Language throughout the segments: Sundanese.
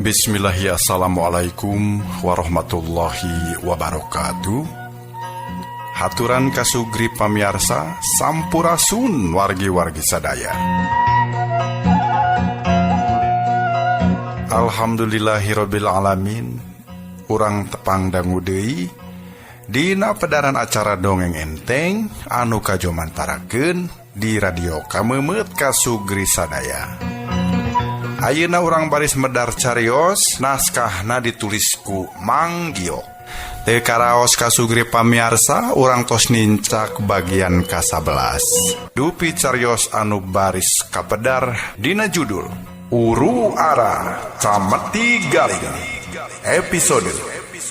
Bismillahi assalamualaikum warahmatullahi wabarakatuh. Haturan kasugri pamiarsa sampurasun wargi-wargi sadaya. Alhamdulillahirabbil alamin. Urang tepang dangu deui dina pedaran acara dongeng enteng anu kajomantarakeun di radio Kameumeuet Kasugri sadaya. Ayeuna urang baris medar carios naskahna ditulis ku Mang Giok. Teu karaos kasugri pamiarsa urang tos nincak bagian ka-11. Dupi carios anu baris kapedar dina judul Uru Ara Cameti Galing. Episode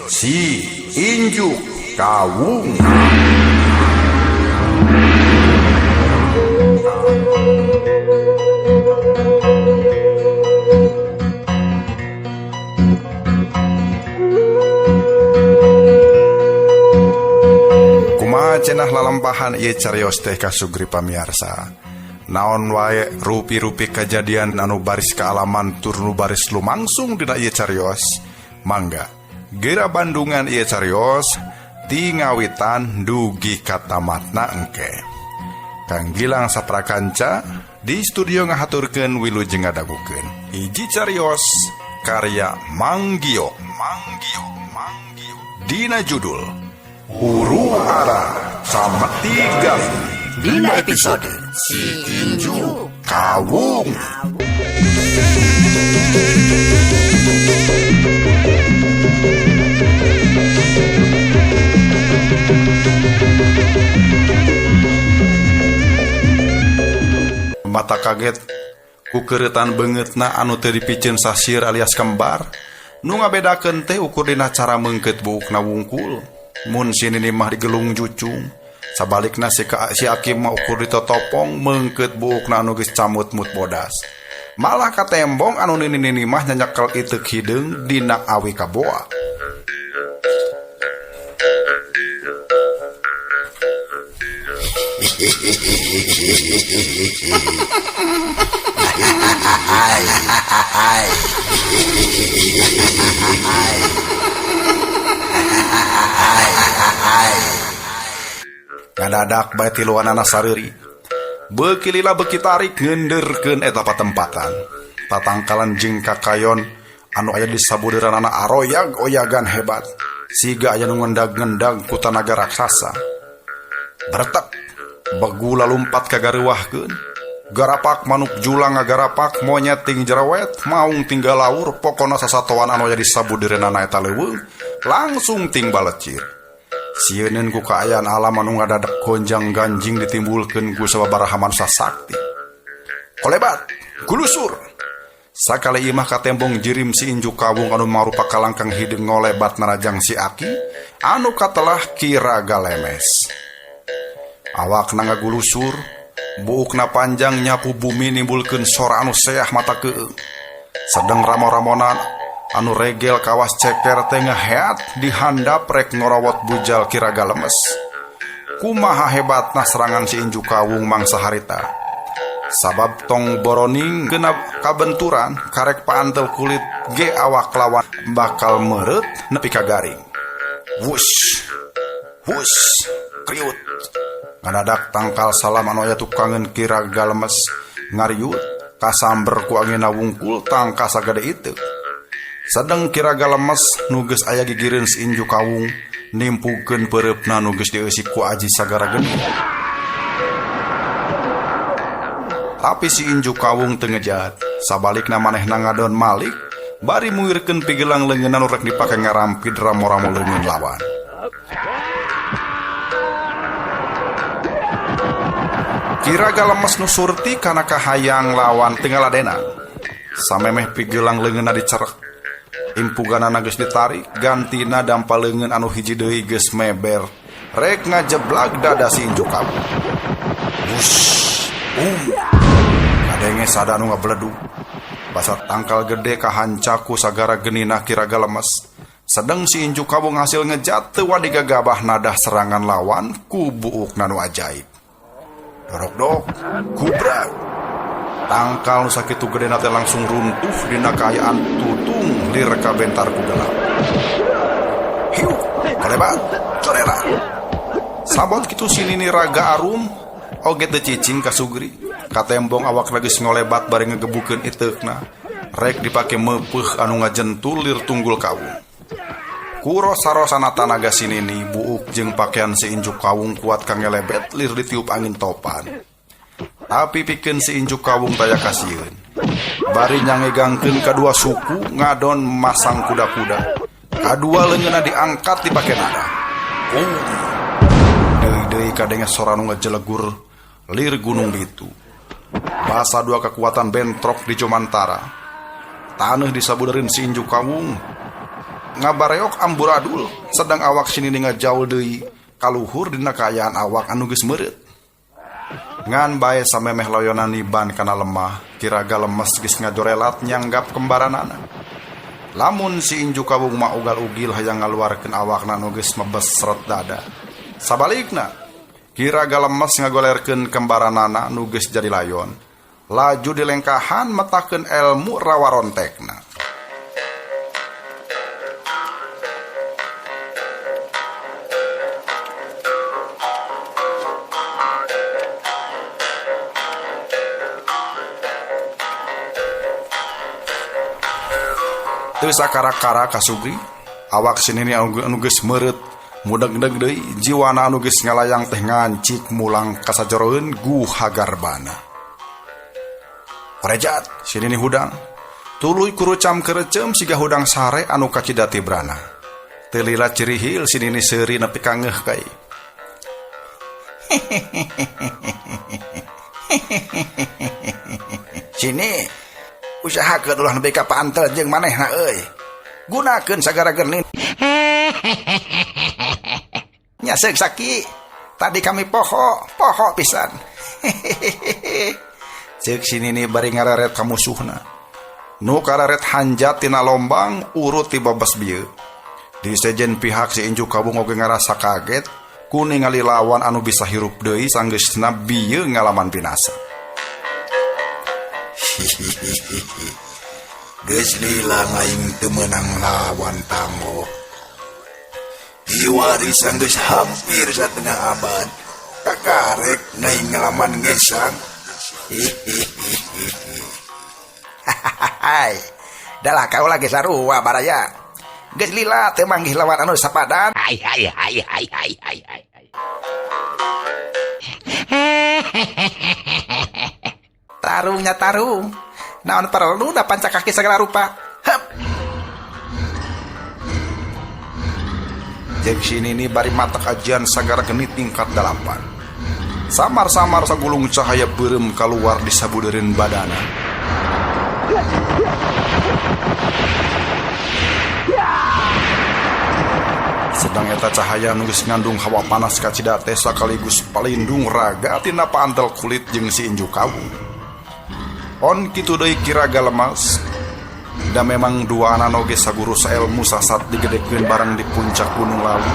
Si Injuk Kawung. Cenah lalampahan ieu carios teh kasugri pamiarsa. Naon wae rupi-rupi kajadian anu baris kaalaman tur nu baris lumangsung dina ieu carios. Mangga geura bandungan ieu carios ti ngawitan dugi ka tamatna engke. Kang Gilang saprakanca di studio ngahaturkeun wilujeng ngadagukeun. Hiji carios karya Mang Giok. Mang Giok, Mang Giok. Dina judul Uru Ara Cameti Galing. Dina episode Si Injuk Kawung. Mata kaget ku keureutan beungeutna anu teu dipiceun sasir alias kembar. Nu ngabedakeun teh ukur dina cara meungkeut buukna wungkul. Mun si nini mah digelung jucung, sabalikna si Akim mah ukur ditotopong meungkeut buukna anu geus camut-mut bodas. Malah katembong anu nini-nini mah nyanyekel iteuk hideung dina awi kaboa. Ngadadak bae tiluanana sareuri. Beuki lila beuki tarik ngeundeurkeun eta patempatan. Tatangkalan jeung kakayon anu aya di sabudeureunana aroyag-oyagan hebat. Siga aya nu ngendag-ngendag ku tanaga raksasa. Beretek begula lumpat kagareuwahkeun. Garapak manuk julang ngagarapak monyet ting jerawet maung tinggal laur pokona sasatoan anu aya di sabudeureunana eta leuweung langsung ting balecir. Sieuneun ku kaayaan alam anu ngadadak gonjang ganjing ditimbulkeun ku sababaraha manusa sakti. Kolebat, gulusur. Sakali imah katembong jirim si Injuk Kawung anu marupa kalangkang hideung ngolebat narajang si Aki anu katelah kiraga lemes. Awakna ngagulusur, buukna panjang nyapu bumi nimbulkeun sora anu seah mata keung. Sedeng ramo-ramonan anu regel kawas ceker teh ngeheat dihandap rek ngorawot bujal kiraga lemes. Kumaha hebatna serangan si Injuk Kawung mangsa harita. Sabab tong boroning genap kabenturan karek paantel kulit ge awak lawan bakal meureut nepi ka garing. Wush, wush, kriut. Ngadadak tangkal salam anu aya tukangeun kiraga lemes ngariut. Kasamber ku anginna wungkul tangka sagede itu. Sedeng kiraga lemes nu geus aya gigireun si Inju Kawung nimpukeun peureupna nu geus dieusi ku aji sagara geni. Tapi si Inju Kawung teu ngejat, sabalikna manehna ngadon malik bari muirkeun pigelang leungeunna nu rek dipake ngarampid ramo-ramo leungeun lawan. Kiraga lemes nu surti kana kahayang lawan teu ngaladenan. Samemeh pigelang leungeunna dicerek, impuganana geus ditarik, gantina dampa leungeun anu hiji deui geus meber rek ngajeblag dada si Inju Kawung. Wush, kadenge sada anu ngabeledug. Basa tangkal gede kahanca ku sagara genina kiraga lemes. Sedeng si Inju Kawung hasil ngejat teu wadi gagabah nadah serangan lawan ku buukna nu ajaib. Dorok-dok, kubrak. Tangkal nu sakitu gedena teh langsung runtuh dina kaayaan tutung lir kabentar ku gelap. Hiu, kolebat, corera. Sabot kitu si Nini raga arum, oge teu cicing ka Sugri. Katembong awak geus ngolebat bari ngegebukeun iteukna. Rek dipake meupeuh anu ngajentul lir tunggul kawung. Kuro sarosana tanaga si Nini buuk jeung pakaian si Inju Kawung kuat kangelebet lir ditiup angin topan. Tapi pikeun si Inju Kawung taya kasieun. Bari nyangegangkeun kadua suku ngadon masang kuda-kuda. Kadua leungeunna diangkat dipake nada. Deui-deui kadenge sora nu ngajelegur lir gunung ditu. Basa dua kekuatan bentrok di Jomantara. Taneuh disabuderin si Inju Kawung. Ngabareok amburadul sedang awak si Nini ngajaul deui kaluhur dina kaayaan awak anu geus meureut. Ngan bae samemeh loyonan niban kana lemah, kiraga lemes geus ngajorelat nyanggap kembaranana. Lamun si Inju Kawung mah ugal-ugil hayang ngaluarkeun awakna anu geus mebes seret dada. Sabalikna, kiraga lemes ngagolerkeun kembaranana nu geus jadi layon. Laju dilengkahan metakeun elmu rawarontekna. Teu sakara-kara kasugri, awak si Nini anu geus meureut mudeg-deg deui, jiwana anu geus ngalayang teh ngancik mulang kasajoroeun guha garbana. Korejat, si Nini hudang. Tuluy kurucam kerecem siga hudang sare anu kacida tibrana. Teu lila cirihil si Nini seuri nepi ka ngeuh kai. Sini, usahakeun ulah nepi ka pantel jeung manehna euy. Gunakeun sagara geni. Nyaseuk saki. Tadi kami poho, poho pisan. Ceuk si Nini bari ngareret ka musuhna. Nu kareret hanjat tina lombang urut ti babas bieu. Di sejen pihak si Inju Kawung oge ngarasa kaget ku ningali lawan anu bisa hirup deui sanggeusna bieu ngalaman binasa. Geus lila aing teu meunang lawan tanggoh. Iwari sanggeus hampir satengah abad. Kakarek naing ngalaman ngesang. Hai. Dalah kau lagi sarua baraya. Geus lila teu manggih lawan anu sapadan. Hai hai hai hai hai hai hai. Tarungnya tarung. Naon perlu da panca kaki segala rupa. Hep. Jeung si Nini bari mata kajian sagara geni tingkat 8. Samar-samar sagulung cahaya beureum kaluar di sabudeureun badana. Sedang eta cahaya nu geus ngandung hawa panas kacida teh sakaligus palindung raga tina paantel kulit jeung si Inju Kawung. On kitu deui kiraga lemas. Da memang dua anak oge saguru saelmu sasat digedekeun bareng di puncak Gunung Lawu.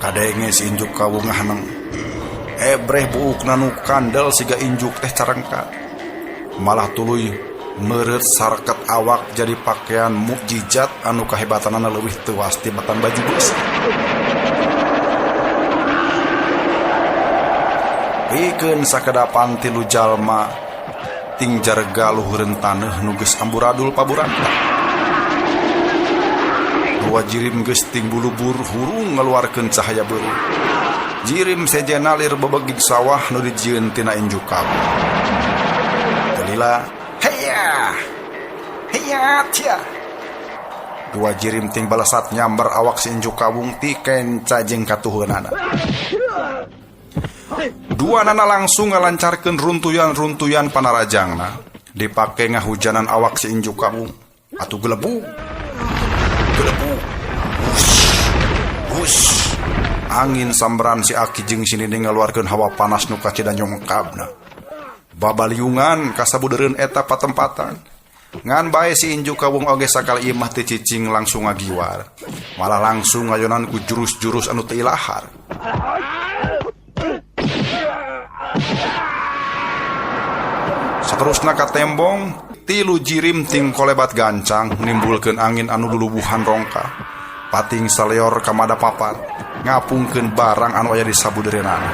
Kadenge si Injuk Kawung ngahaneng. Ebreh buukna nu kandel siga injuk teh carengkat. Malah tuluy meureut sarket awak jadi pakaian mukjizat anu kahebatanana leuwih teuas tibatan baju beusi. Pikeun sakedapan tilu jalma ting jarega luhureun taneuh nu geus amburadul paburanta. Dua jirim geus ting bulubur hurung ngaluarkeun cahaya beureum. Jirim sejenna lir bebegig sawah nu dijieun tina injuk kawung. Teu lila, heya! Heya tia! Dua jirim ting balesat nyamber awak si injuk kawung ti kenca jeung katuheunana. Dua nana langsung ngalancarkeun runtuyan-runtuyan panarajangna dipake ngahujanan awak si injuk kawung. Atuh gelebug. Gelebug. Hus. Hus. Angin samberan si Aki jeung si Nini ngaluarkeun hawa panas nu kacida nyongkabna. Babaliungan kasabudeureun eta patempatan. Ngan bae si injuk kawung oge sakali ieu mah teu cicing langsung ngagiwar. Malah langsung ngayonan ku jurus-jurus anu teu ilahar. Saterusna ka tembong, tilu jirim ting kolebat gancang nimbulkeun angin anu lulubuhan rongka. Pating saleor ka mada papat, ngapungkeun barang anu aya di sabudeureunana.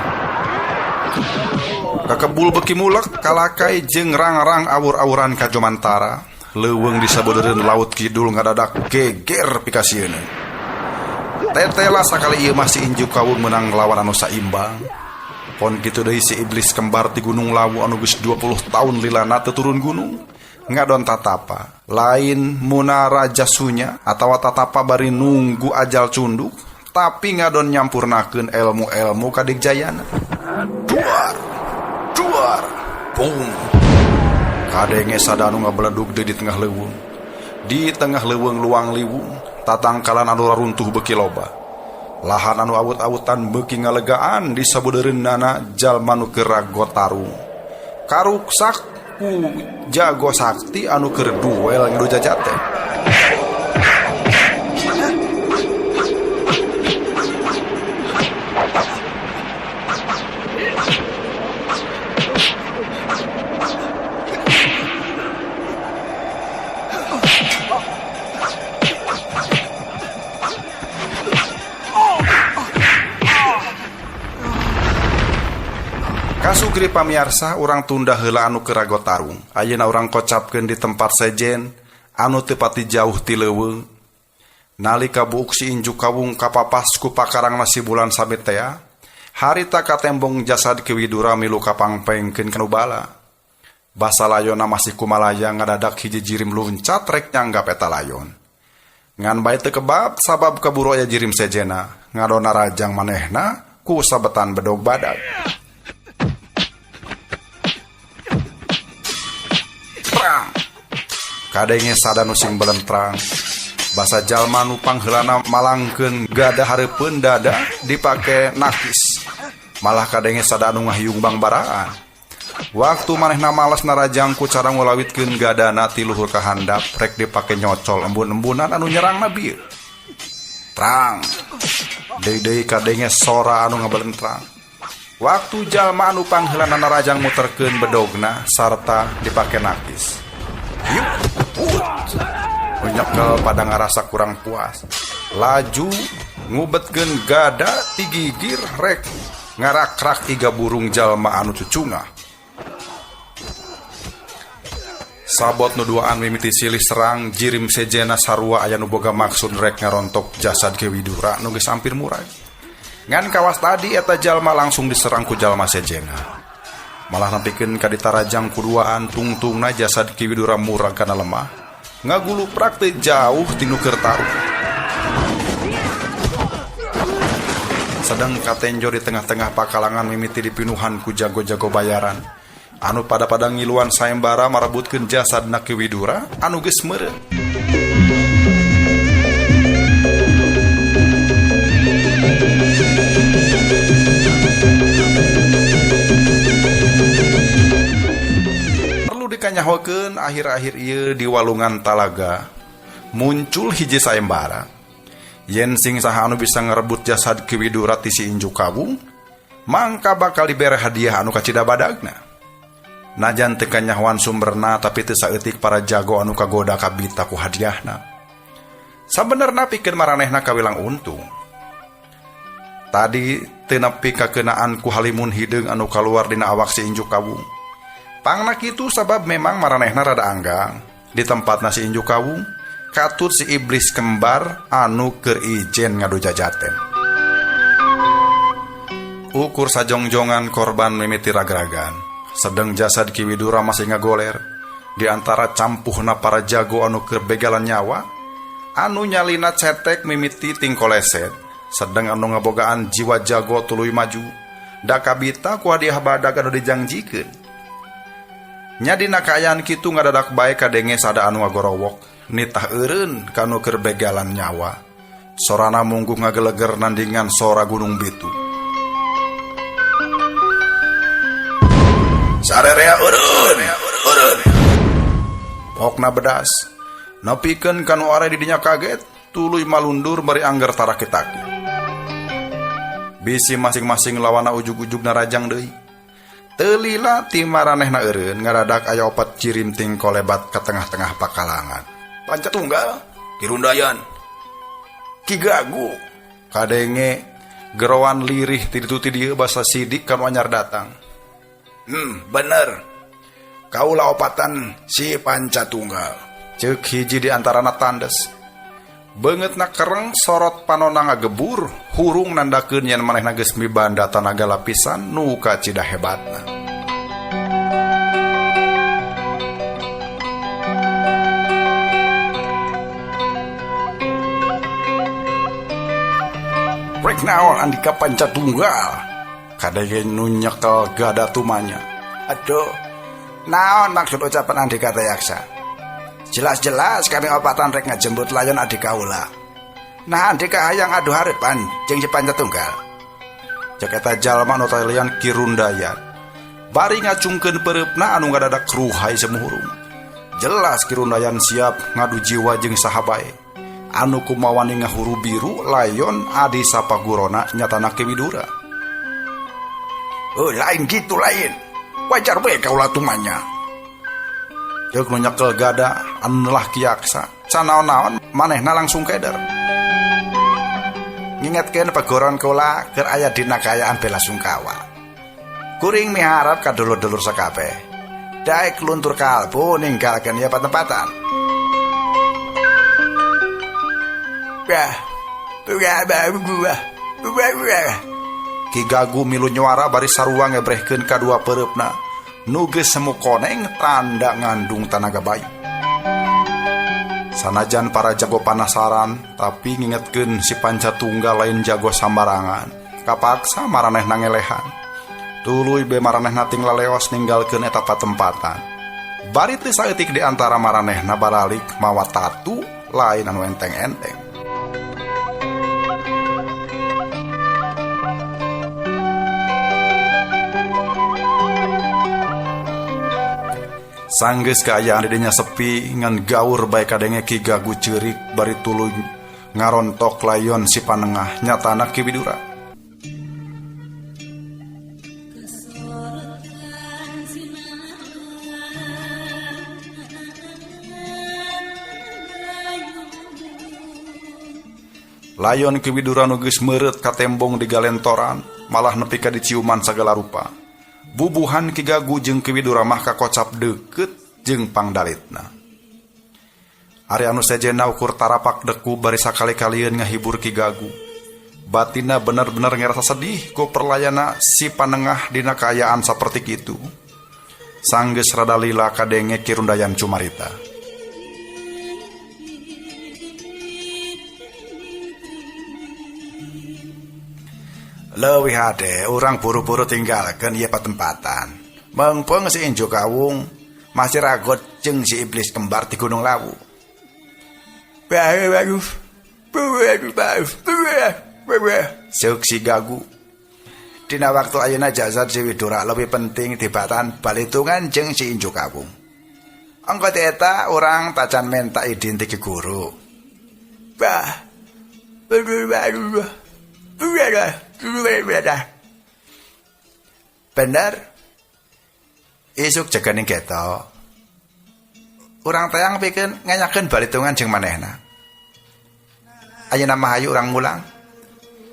Kakebul beuki mulek kalakai jeung rang-rang awur-awuran ka jomantara, leuweung di sabudeureun laut kidul ngadadak geger pikasieun. Tetela sakali ieu mah si injuk kawung meunang lawan anu saimbang. Pon kitu deui si iblis kembar ti Gunung Lawu anu geus 20 tahun lilana teu turun gunung. Ngadon tatapa, lain munara jasunya atawa tatapa bari nunggu ajal cunduk, tapi ngadon nyampurnakeun elmu-elmu kadigjayana. Duar, duar, bung. Kadenge sada anu ngabeledug deui di tengah leuweung. Di tengah leuweung luang liwung, tatangkalan anu raruntuh beuki loba. Lahan anu awut-awutan beuki ngalegaan di sabudeureunana jalma nu keur rago tarung. Karuksak ku jago sakti anu keur duel ngedu jajate. Kasugri pamiarsa urang tunda heula anu keur rago tarung. Ayeuna urang kocapkeun di tempat sejen anu teu pati jauh ti leuweung. Nalika buuk si injuk kawung kapapas ku pakarangna si bulan sabit tea, harita katembong jasad Ki Widura milu kapangpengkeun kanu bala. Basa layonna masih kumalaya ngadadak hiji jirim luncat rek nyanggap eta layon. Ngan bae teu kebab sabab kaburu aya jirim sejena, ngadona rajang manehna ku sabetan bedog badag. Prang. Kadenge sada nu sing belentrang. Basa jalma nu pangheulana malangkeun gada hareupeun dada dipake nakis. Malah kadenge sada anu ngahiung bangbaraan. Waktu manehna males narajang ku cara ngulawitkeun gadana ti luhur ka handap rek dipake nyocol embun-embunan anu nyerangna bieu. Trang. Deui-deui kadenge sora anu ngabelentrang. Waktu jalma anu pangheulana narajang muterkeun bedogna sarta dipake nakis. Yuk, put. Nyekel pada ngarasa kurang puas. Laju ngubetkeun gada ti gigir rek ngarakrak iga burung jalma anu cucungah. Sabot nu duaan mimiti silih serang jirim sejena sarua aya nu boga maksud rek ngarontok jasad Ki Widura nu geus hampir murag. Ngan kawas tadi eta jalma langsung diserang ku jalma sejena. Malah nepikeun ka ditarajang ku duaan tungtungna jasad Ki Widura murag kana lemah. Ngaguluprak teu jauh ti nu keur tarung. Sedang katenjo di tengah-tengah pakalangan mimiti dipinuhan ku jago-jago bayaran. Anu pada-pada ngiluan sayembara marebutkeun jasadna Ki Widura anu geus meureun. Perlu dikanyahokeun akhir-akhir ieu di walungan talaga muncul hiji sayembara. Yen sing saha anu bisa ngerebut jasad Ki Widura ti si Injuk Kawung, mangka bakal dibere hadiah anu kacida badagna. Najan teu kanyahoan sumberna tapi teu saeutik para jago anu kagoda kabita ku hadiahna. Sabenerna pikeun maranehna kawilang untung. Tadi teu nepi kakeunaan ku halimun hideung anu kaluar dina awak si Injuk Kawung. Pangna kitu sabab memang maranehna rada anggang. Di tempatna si Injuk Kawung, katut si iblis kembar anu keur ijen ngadu jajaten. Ukur sajongjongan korban mimiti ragragan. Sedeng jasad Ki Widura masih ngagoler. Di antara campuhna para jago anu keur begalan nyawa, anu nyalina cetek mimiti tingkoleset. Sedeng anu ngabogaan jiwa jago tuluy maju. Da kabita ku hadiah badag anu dijangjikeun. Nya dina kaayaan kitu ngadadak bae kadenge sada anu ngagorowok, nitah eureun kanu keur begalan nyawa. Sorana mungguh ngageleger nandingan sora gunung bitu. Sarerea eureun, eureun. Pokna bedas. Nepikeun kanu are di dinya kaget, tuluy malundur bari angger tarakitaki. Bisi masing-masing lawana ujug-ujug narajang deui. Teu lila ti maranehna eureun ngadadak aya opat cirim tingkolebat ka tengah-tengah pakalangan. Panca Tunggal, Ki Rundayan, Ki Gagu, kadenge geroan lirih ti ditu ti dieu basa sidik kanu anyar datang. Bener. Kaula opatan si Panca Tunggal. Ceuk hiji di antarana tandes. Beungeutna kereng sorot panona ngagebur, hurung nandakeun yen manehna geus mibanda tanaga lapisan nu kacida hebatna. Rek naon Andika Panca Tunggal? Kadenge nu nyekel gada tumanya. Aduh, naon maksud ucapan Andika teh Yaksa? Jelas-jelas kami opatan rek ngajembut layon adik kaula. Nah Andika hayang adu harapan jeung si Panca Tunggal. Cek eta jalma nu talian Ki Rundayan. Bari ngacungkeun pereupna anu ngadadak ruhai semuhurung. Jelas Ki Rundayan siap ngadu jiwa jeung saha bae. Anu kumawani ngahuru biru layon adi sapagurona nyatana Ki Widura. Oh, lain gitu lain. Wajar we kaula tumanya. Ceuk nu nyekel gada anu nelah Ki Yaksa. Canaon-naon manehna langsung keder. Ngingetkeun pagoron kaula keur aya dina kaayaan bela sungkawa. Kuring miharap ka dulur-dulur sakabeh. Daek luntur kalbu ninggalkeun ieu patempatan. Bah, bah, bah, bah, bah, bah. Ki Gagu milu nyuara bari sarua ngebrehkeun kadua peureupna. Nu geus semu koneng tanda ngandung tanaga bayu. Sanajan para jago panasaran, tapi ngingetkeun si Panca Tunggal lain jago sambarangan. Kapaksa maranehna ngelehan. Tuluy be maranehna ting laleos ninggalkeun eta patempatan. Bari teu saeutik di antara maranehna baralik mawa tatu lain anu enteng-enteng. Sanggeus kaayaan di dinya sepi ngan gaur bae kadenge Ki Gagu ceurik bari tuluy ngarontok layon si panengah nyatana Ki Widura. Layon Ki Widura nu geus meureut katembong di galentoran malah nepi ka diciuman sagala rupa. Bubuhan Ki Gagu jeung Ki Widura mah kakocap deukeut jeung pangdalitna. Ari anu sejenna ukur tarapak deku bari sakali-kalieun ngahibur Ki Gagu. Batina bener-bener ngerasa sedih ku perlayana si panengah dina kaayaan saperti kitu. Sanggeus rada lila kadenge Ki Rundayan cumarita. Leuwih hade urang buru-buru tinggalkeun ieu patempatan. Mengpeung si Injo Kawung masih ragot jeung si iblis kembar di Gunung Lawu. Seuk si Gagu. Dina waktu ayeuna jasad si Widura lebih penting tibatan balitungan jeung si Injo Kawung. Angko teh eta urang tacan menta idin ti Ki Guru. Bah. Bener. Isuk jaganing ketok. Urang tayang pikeun nganyakeun balitungan jeung manehna. Ayeuna mah hayu urang mulang.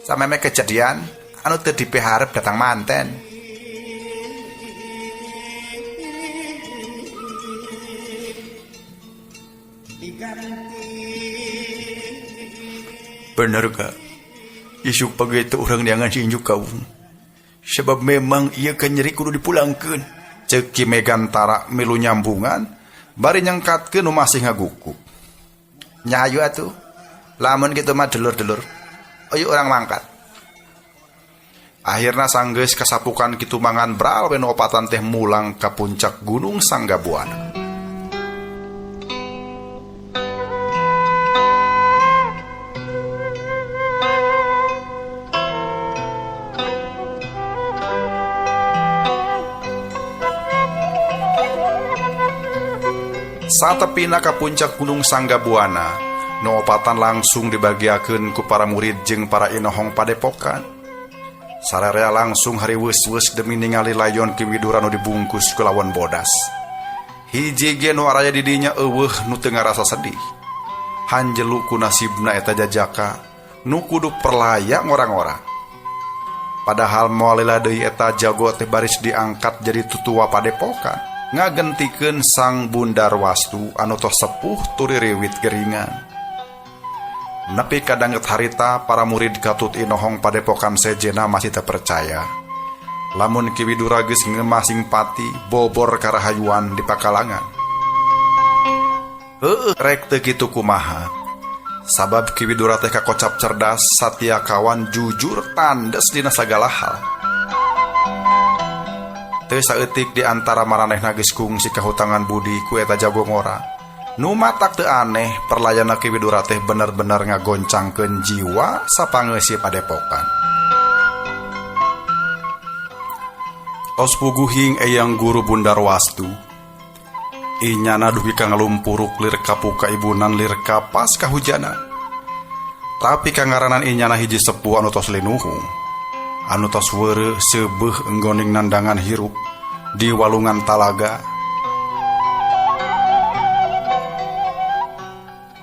Sameme kejadian anu teu dipiharep datang manten. Bener kak, isuk pagi itu orang neangan si Injuk kaung. Sebab memang ieu kan nyeri kudu dipulangkeun. Ceuk Ki Megantara milu nyambungan bari nyengkatkeun nu masih ngagukup. Nya hayu atuh. Lamun kitu mah dulur-dulur. Ayo urang mangkat. Akhirna sanggeus kasapukan kitu mangan bral we nu opatan teh mulang ka puncak Gunung Sanggabuana. Satepina ka puncak Gunung Sanggabuana, nu opatan langsung dibagiakeun ku para murid jeung para inohong padepokan. Sararea langsung hariweus-weus demi ningali layon Ki Widura nu dibungkus ku lawon bodas. Hiji ge nu araya di dinya eueuh nu teu ngarasa sedih. Hanjelu ku nasibna eta jajaka nu kudu perlaya ngora-ngora. Padahal moal lila deui eta jago teh baris diangkat jadi tutua padepokan. Ngagentikeun Sang Bundarwastu anu tos sepuh turi riwit geringan. Nepi kadanget harita para murid katut inohong padepokan sejena masih teu percaya. Lamun Ki Widura geus ngemasing pati bobor karahayuan di pakalangan. Heueuh rek teu kitu kumaha. Sabab Ki Widura teh kakocap cerdas, satia kawan, jujur, tandes dina sagala hal. Teu saeutik di antara maranehna geus kungsi kahutangan budi ku eta jago ngora. Nu matak teu aneh perlayana Ki Widura teh bener-bener ngagoncangkeun jiwa sapangeusi padepokan. Tos puguhing eyang guru Bundarwastu. Inyana dugi ka ngalumpuruk lir kapuka ibunan lir kapas kahujanan. Tapi kangaranan inyana hiji sepuh anu tos linuhung. Anu tos weureuh seubeuh enggoning nandangan hirup di walungan talaga.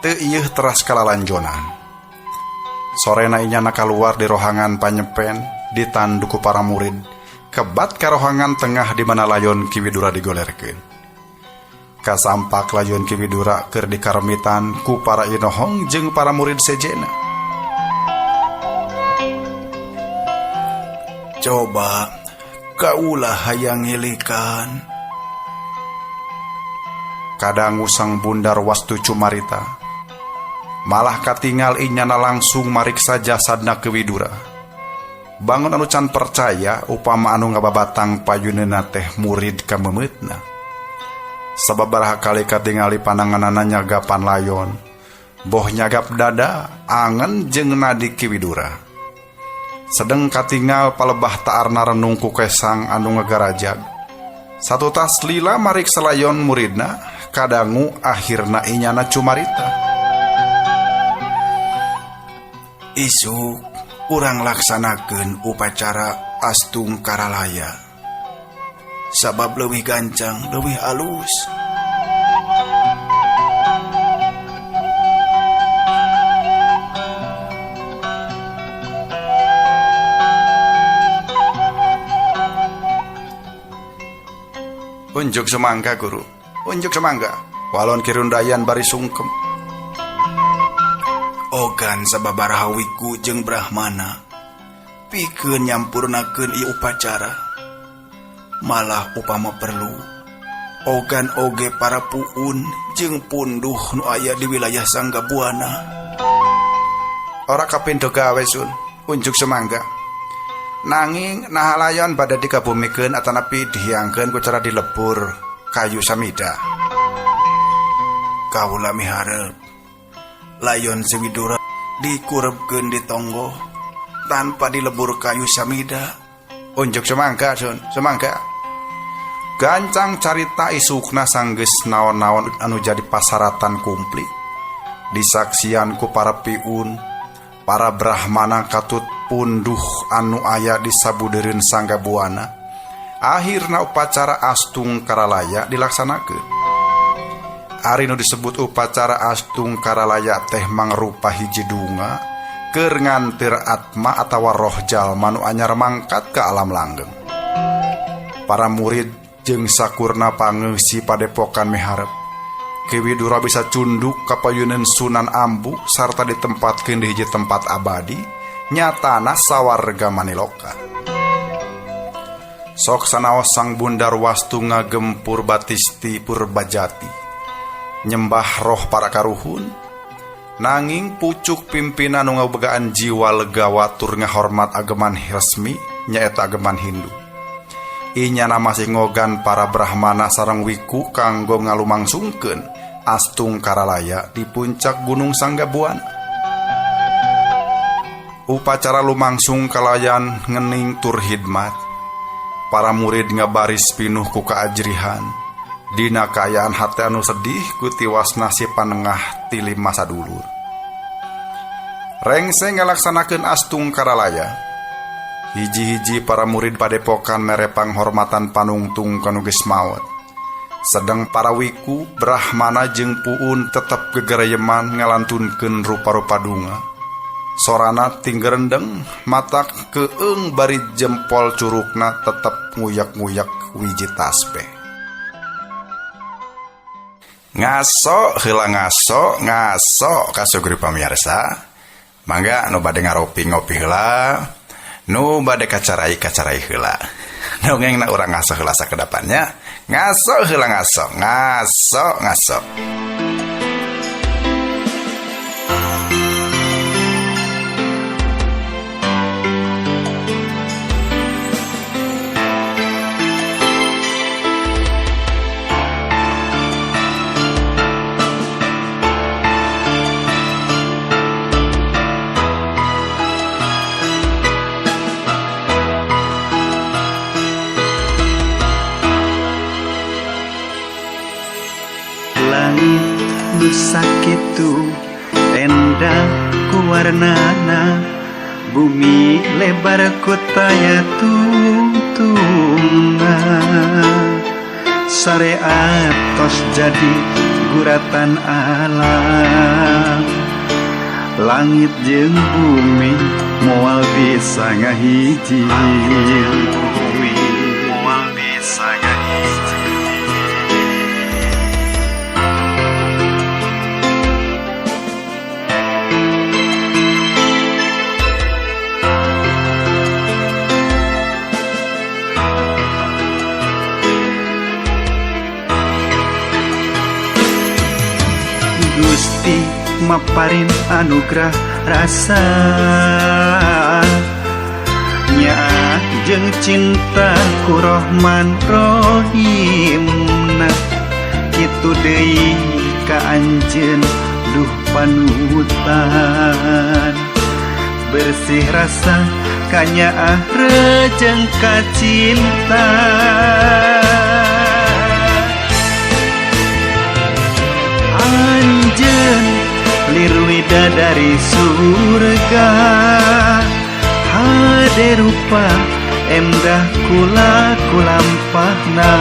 Teu ieuh teras kalalanjonan. Sorena inyana kaluar di rohangan panyepen ditandu ku para murid. Kebat ka rohangan tengah di mana layon Ki Widura digolerkeun. Kasampak layon Ki Widura keur dikaremitan ku para inohong jeung para murid sejena. Coba kaulah hayang ngilikan. Kadangu Sang Bundarwastu cumarita. Malah katingal inyana langsung mariksa jasadna Ki Widura. Bangun anu can percaya upama anu ngababatang payuneuna teh murid kamemeutna. Sababaraha kali katingali pananganana nyagapan layon, boh nyagap dada angen jeung nadi Ki Widura. Sedeng katingal palebah taarna renung ku kesang anu ngagarajag. Satutas lila mariksa layon muridna, kadangu akhirna inyana cumarita. Isuk urang laksanakeun upacara astung karalaya. Sabab leuwih gancang, leuwih alus. Unjuk semangka guru, unjuk semangka. Walon kirundayan bari sungkem. Ogan sababaraha wiku jeung Brahmana pikeun nyampurnakeun ieu upacara. Malah upama perlu ogan oge para puun jeung punduh nu aya di wilayah Sanggabuana. Ora kapindo gawe sun, unjuk semangka. Nanging naha layon bade dikabumikeun atanapi dihiangkeun ku cara dilebur kayu samida. Kaula miharep layon Si Widura dikurebkeun di tonggoh tanpa dilebur kayu samida. Unjuk semangka sun, semangka. Gancang carita isukna sanggeus naon-naon anu jadi pasaratan kumplit. Disaksian ku para piun, para brahmana katut punduh anu aya di sabudeureun Sanggabuana. Akhirna upacara Astung Karalaya dilaksanakeun. Ari nu disebut upacara Astung Karalaya teh mangrupa hiji dunga keur ngantir atma atawa roh jalma nu anyar mangkat ke alam langgeng. Para murid jeung sakurna pangeusi padepokan miharep Ki Widura bisa cunduk kapayuneun Sunan Ambu sarta ditempatkeun di hiji tempat abadi nyatana sawarga maniloka. Sok sanaos Sang Bundar Wastu ngagempur Batisti Purbajati nyembah roh para karuhun, nanging pucuk pimpinan nu ngabogaan jiwa legawa tur ngahormat ageman resmi nyaeta ageman Hindu. Inyana masih ngogan para Brahmana sareng wiku kanggo ngalumangsungkeun Astung Karalaya di puncak Gunung Sanggabuana. Upacara lumangsung kalayan ngening tur hidmat. Para murid ngabaris pinuh ku kaajrihan. Dina kaayaan hate anu sedih ku tiwasna si panengah ti lima sadulur. Rengse ngalaksanakeun Astung Karalaya. Hiji-hiji para murid padepokan mere panghormatan panungtung kanu geus maot. Sedang para wiku, Brahmana jeung puun tetep gegereyeman ngalantunkeun rupa-rupa dunga. Sorana tinggerendeng, matak keung bari jempol curugna tetep nguyak-nguyak wiji tasbeh. Ngaso heula ngaso, ngaso kasugri pamirsa. Mangga nu bade ngaropi ngopi heula, nu bade kacarai kacarai heula. Dongengna urang ngaso heula sakedapannya. Ngaso heula ngaso, ngaso ngaso. Sakitu endah ku warnana, bumi lebar ku taya tungtungna. Syariat tos jadi guratan alam, langit jeung bumi moal bisa ngahiji. Bumi moal bisa ngahiji. Gusti maparin anugerah rasa nyaah jeung cinta ku Rohman Rohimna, kitu deui ka anjeun duh panutan. Bersih rasa kanyaah rejeng ka cinta. Anjeun lir widadari surga, hade rupa endah kula kulampahna.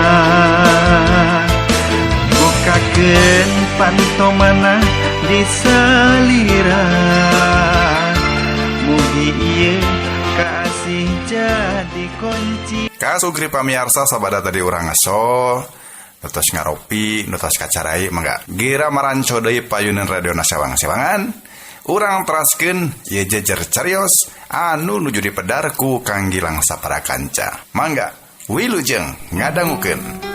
Bukakeun pantomana di salira, mugi ieu kaasih jadi kunci. Kasugri pamiarsa sabada tadi urang ngaso nutos ngaropi, nutos kacarai, mangga gira maranco deui payunan radio sewang-sewangan. Urang teraskeun ye jejer carios anu nuju dipedar ku Kang Gilang sapara kanca. Mangga wilujeng ngadangukeun.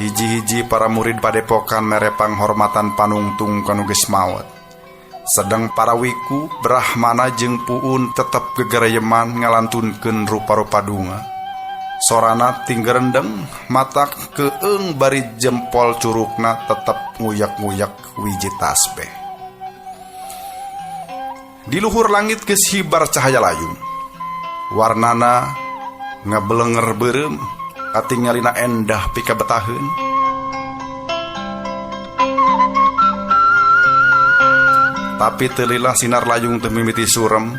Hiji-hiji para murid padepokan mere panghormatan panungtung kanu geus maot. Sedang para wiku, Brahmana jeung puun tetep gegereyeman ngalantunkeun rupa-rupa dunga. Sorana tinggerendeng, matak keung bari jempol curugna tetep nguyak-nguyak wiji tasbeh. Di luhur langit geus hibar cahaya layung. Warnana ngabelenger beureum, katingalina endah pikabetaheun. Tapi teu lila sinar layung teu mimiti surem,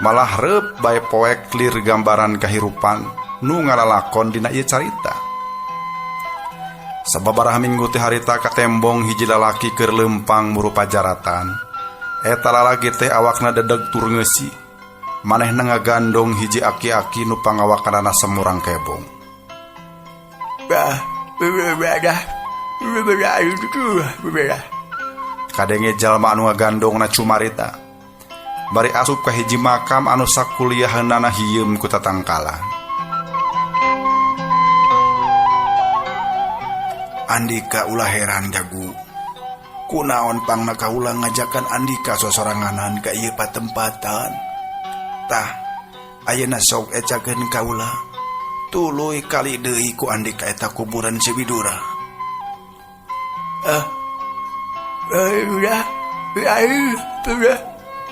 malah reup bae poek lir gambaran kahirupan nu ngalalakon dina ieu carita. Sababaraha minggu teh harita katembong hiji lalaki keur leumpang murupa jaratan. Eta lalaki teh awakna dedeg tur ngeusi. Manehna ngagandong hiji aki-aki nu pangawakanana semurang kebong. Kadenge jalma anu ngagandongna cumarita. Bari asup ka hiji makam anu sakuliaheunana hieum ku tatangkalan. Andika ulah heran jago. Kunaon pangna kaula ngajakan Andika sosoranganan ka ieu patempatan. Tah, ayeuna sok ecakeun kaula. Tuluy kali deui ku Andika eta kuburan si Widura.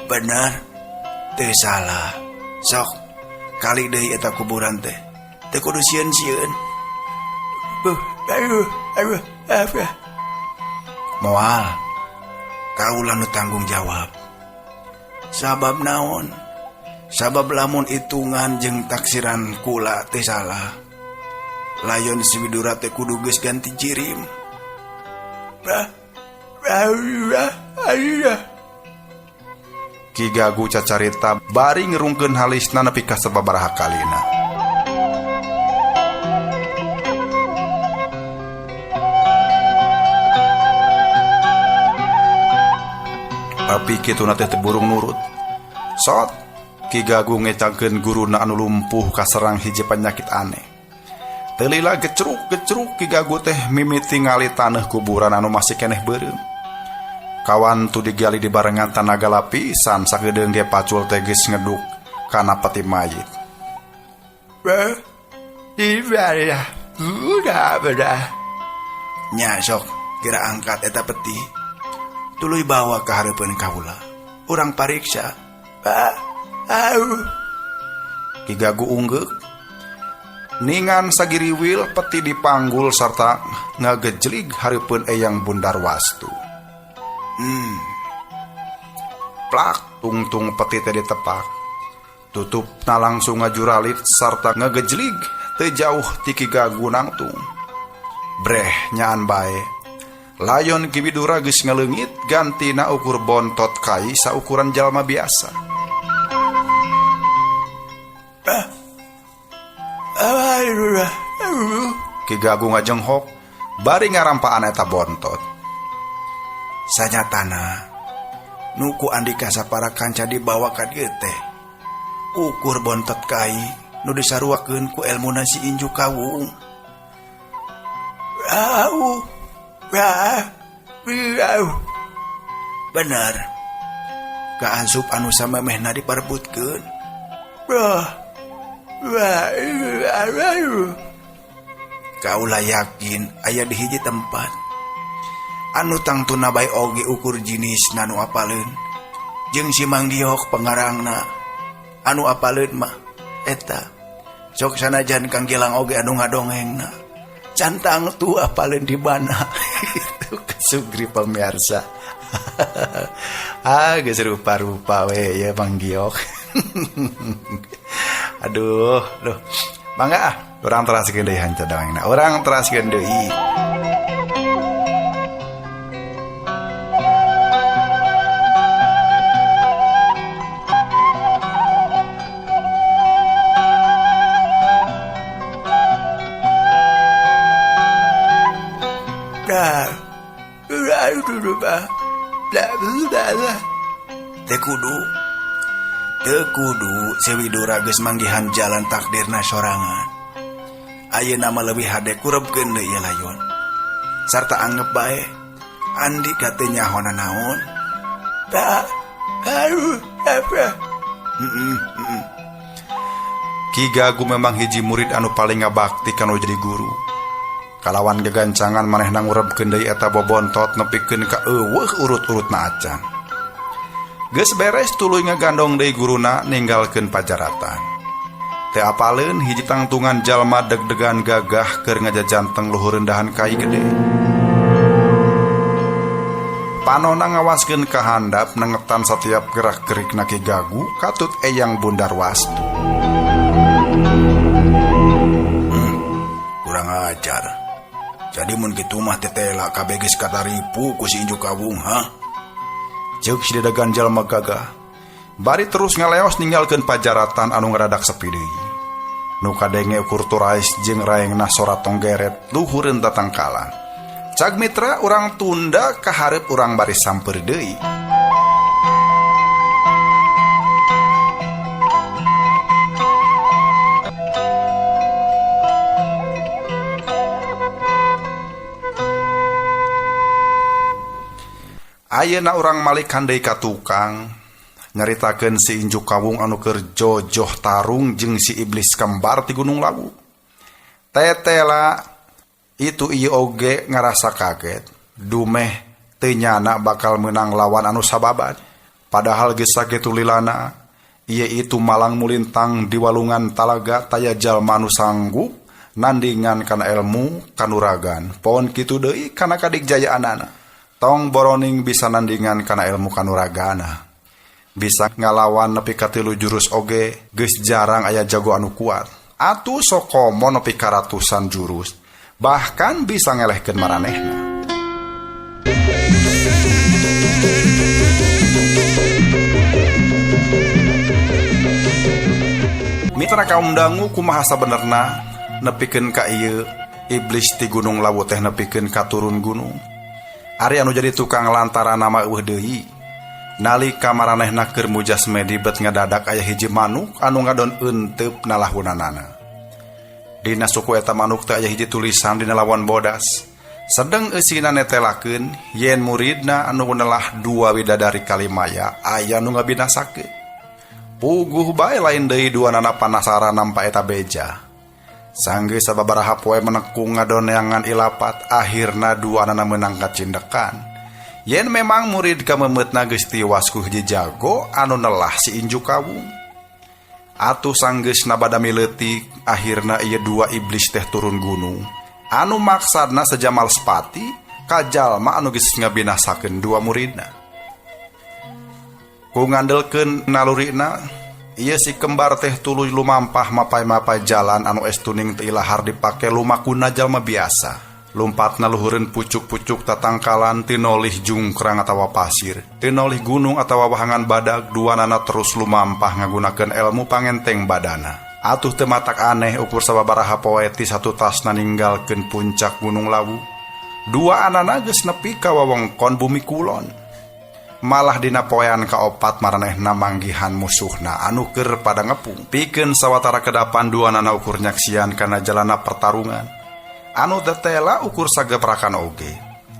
Bener, teu salah. Sok kali deui eta kuburan teh. Teu kudu sieun-sieun. Moal, kaula nu tanggung jawab. Sabab naon? Sabab lamun hitungan jeung taksiran kula teh salah. Layon si Widura teh kudu geus ganti jirim. Ki Gagu cacarita bari ngerungkeun halisna nepi ka sababaraha kalina. Tapi kituna teh teu burung nurut. Sot Ki Gagu ngecangkeun guruna anu lumpuh kaserang hiji penyakit aneh. Teu lila gecruk-gecruk Ki Gagu teh mimiti ngali taneuh kuburan anu masih keneh beureum. Kawan tu digali dibarengan tanaga lapisan sakedeung ge pacul teh geus ngeduk kana peti mayit. Nya sok geura angkat eta peti. Tuluy bawa ka hareupeun kaula. Urang pariksa. Ki Gagu unggeuk. Ningan sagiriwil peti dipanggul sarta ngagejlig hareupeun Eyang Bundar Wastu. Plak tungtung peti teh ditepak. Tutupna langsung ngajuralit sarta ngagejlig teu jauh ti Ki Gagu nangtung. Breh nyaan bae. Layon Ki Widura geus ngaleungit gantina ukur bontot kai saukuran jalma biasa. Ki Gagu ngajenghok bari ngarampaan eta bontot. Sanyatana nuku Andika sapara kanca dibawa ka dieu teh. Ukur bontot kai nu disaruakeun ku elmuna si Inju Kawung. Bener. Kaansup anu samemehna diparebutkeun. Kaula yakin aya di hiji tempat anu tangtuna bae oge ukur jinisna nu apaleun jeung si Mang Giok pengarangna anu apaleun mah eta sok sanajan Kang Gilang oge anu ngadongengna can tangtu apaleun di mana. Itu kesugri pemirsa. Geus rupa-rupa we ya Mang Giok. Aduh, duh. Mangga ah, urang teraskeun deui hanca dongengna. Urang teraskeun deui. Teu kudu si Widura geus manggihan jalan takdirna sorangan. Ayeuna mah leuwih hade kurebkeun deui ieu layon. Sarta anggep bae Andika teu nyaho nanaon. Aduh, apa? Ki Gagu memang hiji murid anu paling ngabakti kanu jadi guru. Kalawan gegancangan manehna ngurebkeun deui eta bobontot nepikeun ka eueuh urut-urutna acan. Geus beres tuluy ngagandong deui guruna ninggalkeun pajaratan. Teu apaleun hiji tangtungan jalma deg-degan gagah keur ngajajanteng luhur rendahan kai gede. Panona ngawaskeun ka handap nengetan satiap gerak-gerikna Ki Gagu katut Eyang Bundarwastu. Kurang ajar. Jadi mun kitu mah tetela kabeh geus kataripu ku si Injuk Kawung, ha? Ceuk si dedegan jalma gagah. Bari terus ngaleos ninggalkeun pajaratan anu ngaradak sepi deui. Nu kadenge ukur turais jeung raengna sora tonggeret luhureun tatangkalan. Cag mitra urang tunda kahareup urang bari samper deui. Ayeuna urang malikan deui ka tukang nyaritakeun si Injuk Kawung anu keur jojoh tarung jeung si iblis kembar ti Gunung Lawu. Tetela itu ieu oge ngarasa kaget, dumeh teu nyana bakal meunang lawan anu sababat. Padahal geus sakitu lilana, ieu itu malang mulintang di walungan talaga taya jalma anu sanggup nandingan kana ilmu kanuragan. Pon kitu deui kana kadigjayaanana. Tong boroning bisa nandingan kana ilmu kanuragana. Bisa ngalawan nepi ka 3 jurus oge geus jarang aya jago anu kuat. Atuh sokomo nepi ka ratusan jurus, bahkan bisa ngelehkeun maranehna. Mitra kaum dangu kumaha sabenerna nepikeun ka ieu iblis ti Gunung Lawu teh nepikeun ka turun gunung. Ari anu jadi tukang lantaran nama eueuh deui. Nalika maranehna keur mujasmedi bet ngadadak aya hiji manuk anu ngadon euteup nalahunanana. Dina suku eta manuk teh aya hiji tulisan dina lawan bodas. Sedeng eusina netelakeun yen muridna anu nelah dua widadari kalimaya aya nu ngabinasakeun. Puguh bae lain deui duanana panasaran nampa eta beja. Sanggeus sababaraha poe menekung ngadoneangan ilapat, akhirna duanana meunang kacindekan. Yen memang murid kamemeutna geus tiwas ku hiji jago anu nelah si Injuk Kawung. Atuh sanggeus nabadami leutik, akhirna ieu dua iblis teh turun gunung. Anu maksadna sejamal sepati ka jalma anu geus ngabinasakeun dua muridna. Ku ngandelkeun nalurina, ieu si kembar teh tuluy lumampah mapay-mapay jalan anu estuning teu ilahar dipake lumakuna jalma biasa. Lumpatna luhureun pucuk-pucuk tatangkalan tinolih jungkrang atawa pasir, tinolih gunung atawa wahangan badag, duanana terus lumampah ngagunakeun elmu pangenteng badana. Atuh teu matak aneh ukur sababaraha poe ti satutasna ninggalkeun puncak Gunung Lawu. Dua anana geus nepi ka wewengkon bumi kulon. Malah dina poean kaopat maranehna manggihan musuhna anu keur pada ngepung. Pikeun sawatara kedapan duanana ukur nyaksian kana jalana pertarungan. Anu tetela ukur sageprakan oge.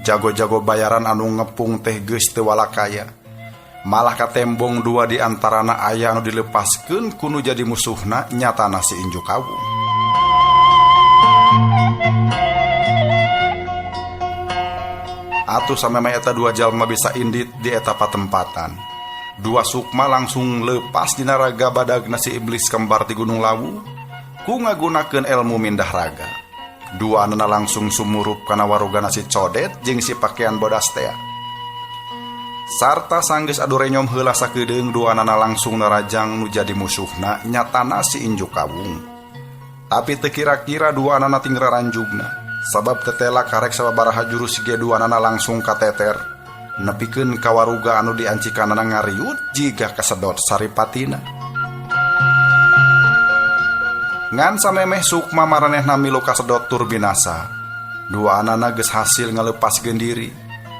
Jago-jago bayaran anu ngepung teh geus teu walakaya. Malah katembong dua di antarana aya anu dilepaskeun kunu jadi musuhna nyatana si Injuk Kawung. Atuh samemeh eta dua jalma bisa indit di eta patempatan. Dua sukma langsung lepas dina raga badagna si iblis kembar ti Gunung Lawu ku ngagunakeun elmu mindah raga. Dua anana langsung sumurup kana warugana si codet jeung si pakaian bodas tea. Sarta sanggeus adu renyom heula sakedeung dua anana langsung narajang nu jadi musuhna nyatana si Injuk Kawung. Tapi teu kira-kira dua anana ting raranjugna. Sabab tetela karek sababaraha jurus ge dua anana langsung kateter. Nepikeun ka waruga anu diancikanana ngariut jiga kasedot saripatina. Ngan samemeh sukma maranehna milu kasedot tur binasa. Dua anana geus hasil ngalepaskeun diri.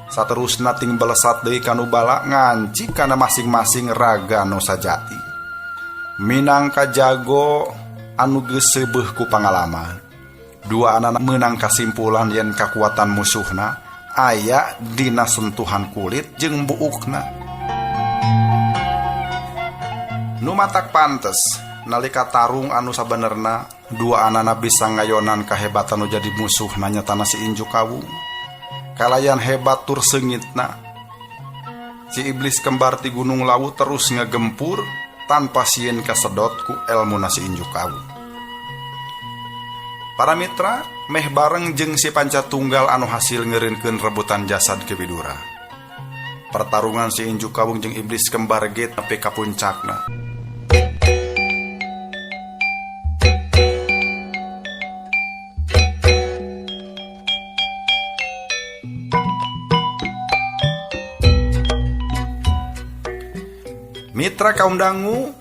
Saterusna ting belesat deui kanu bala nganci kana masing-masing raga nu sajati. Minangka jago anu geus seubeuh ku pangalaman. Dua anana meunang kasimpulan yen kakuatan musuhna aya dina sentuhan kulit jeung buukna. Nu matak pantes nalika tarung anu sabenerna dua anana bisa ngayonan kahebatan nu jadi musuh nanya tanah si Inju Kawung. Kalayan hebat tur seungitna. Si iblis kembar ti Gunung Lawu terus ngegempur tanpa sieun kasedot ku elmuna si Inju Kawung. Para mitra meh bareng jeung si Panca Tunggal anu hasil ngeureunkeun rebutan jasad Ki Widura. Pertarungan si Inju Kawung jeung iblis kembar ge nepi ka puncakna. Mitra kaum dangu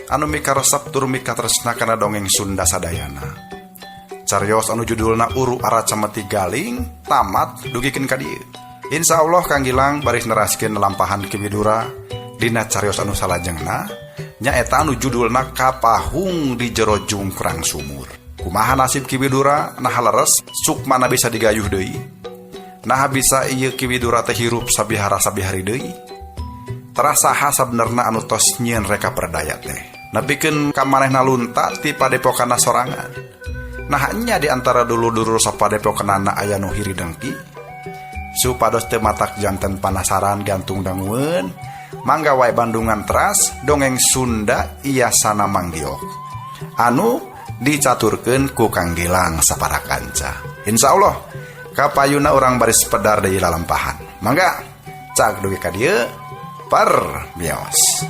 anu mikaresep tur mikatresna kana dongeng Sunda sadayana. Carios anu judulna Uru Ara Cemeti Galing tamat dugikeun ka dieu. Insyaallah Kang Gilang baris neraskeun lalampahan Ki Widura dina carios anu salajengna nyaeta anu judulna Kapahung di Jero Jungkrang Sumur. Kumaha nasib Ki Widura naha leres sukmana bisa digayuh deui? Naha bisa ieu Ki Widura teh hirup sabihara sabihari deui? Terasa sabenerna anu tos nyieun reka perdaya teh. Nepikeun ka manehna lunta ti padepokanna sorangan. Nah nya di antara dulur-dulur sapadepokanana aya nu hiri dengki. Supados teu matak janten panasaran gantung dangueun, mangga wae Bandungan teras dongeng Sunda Iyasana Manggiok. Anu dicaturkeun ku Kang Gilang sapara kanca. Insyaallah kapayuna urang baris pedar deui lalampahan. Mangga cag dugi ka dieu. Permios.